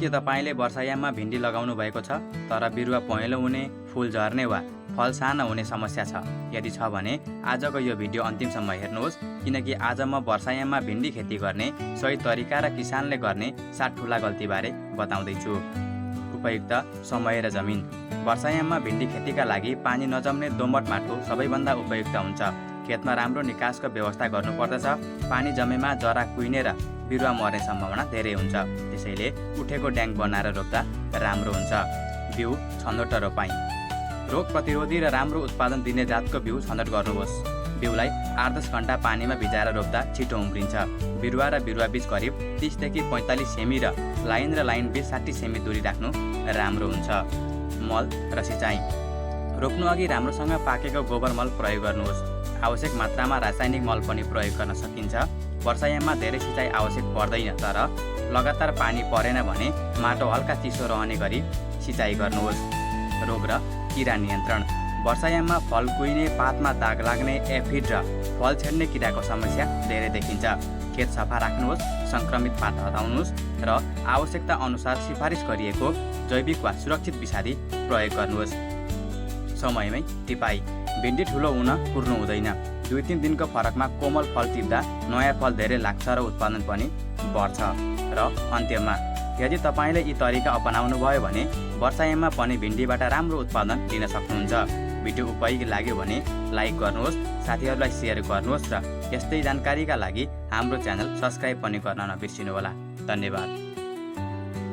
के तपाईले वर्षायाममा भिन्डी लगाउनु भएको छ तर बिरुवा पहेँलो हुने, फूल झर्ने वा फल सानो हुने समस्या छ? यदि छ भने आजको यो भिडियो अन्तिमसम्म हेर्नुहोस्, किनकि आज म वर्षायाममा भिन्डी खेती गर्ने सही तरिका र किसानले गर्ने 7 ठूला गल्तीबारे बताउँदैछु। उपयुक्त समय र जमिन। वर्षायाममा भिन्डी खेतीका लागि पानी नजम्ने दोमट माटो सबैभन्दा उपयुक्त हुन्छ। खेतमा राम्रो निकासको व्यवस्था गर्नुपर्दछ। पानी जमेमा जरा कुहिने र बिरुवा मर्ने सम्भावना धेरै हुन्छ। त्यसैले उठेको ड्याङ बनाएर रोप्दा राम्रो हुन्छ। बिउ छनौट र रोपाई। रोग प्रतिरोधी र राम्रो उत्पादन दिने जातको बिउ छनौट गर्नुहोस्। बिउलाई 8-10 घण्टा पानीमा भिजाएर रोप्दा छिटो उम्रिन्छ। बिरुवा र बिरुवा बीच करिब 30 देखि 45 सेमी र लाइन बीच 60 सेमी दूरी राख्नु राम्रो हुन्छ। मल र सिँचाइ। रोप्नु अघि राम्रोसँग पाकेको गोबर मल प्रयोग गर्नुहोस्। आवश्यक मात्रामा रासायनिक मल पनि प्रयोग गर्न सकिन्छ। वर्षायाममा धेरै सिँचाइ आवश्यक पर्दैन, तर लगातार पानी परेन भने माटो हल्का चिसो रहने गरी सिँचाइ गर्नुहोस्। रोग र किरा नियन्त्रण। वर्षायाममा फल कुहिने, पातमा दाग लाग्ने, एफिड र फल छेड्ने किराको समस्या धेरै देखिन्छ। खेत सफा राख्नुहोस्, संक्रमित पात हटाउनुहोस् र आवश्यकता अनुसार सिफारिस गरिएको जैविक वा सुरक्षित विषादी प्रयोग गर्नुहोस्। समयमै टिपाई। भिन्डी ठुलो हुन कुर्नु हुँदैन। 2-3 दिनको फरकमा कोमल फल टिप्दा नयाँ फल धेरै लाग्छ र उत्पादन पनि बढ्छ। र अन्त्यमा, यदि तपाईले यी तरिका अपनाउनु भयो भने वर्षायाममा पनि भिन्डीबाट राम्रो उत्पादन लिन सक्नुहुन्छ। भिडियो उपयोगी लाग्यो भने लाइक गर्नुहोस्, साथीहरूलाई सेयर गर्नुहोस् र यस्तै जानकारीका लागि हाम्रो च्यानल सब्स्क्राइब पनि गर्न नबिर्सिनुहोला। धन्यवाद।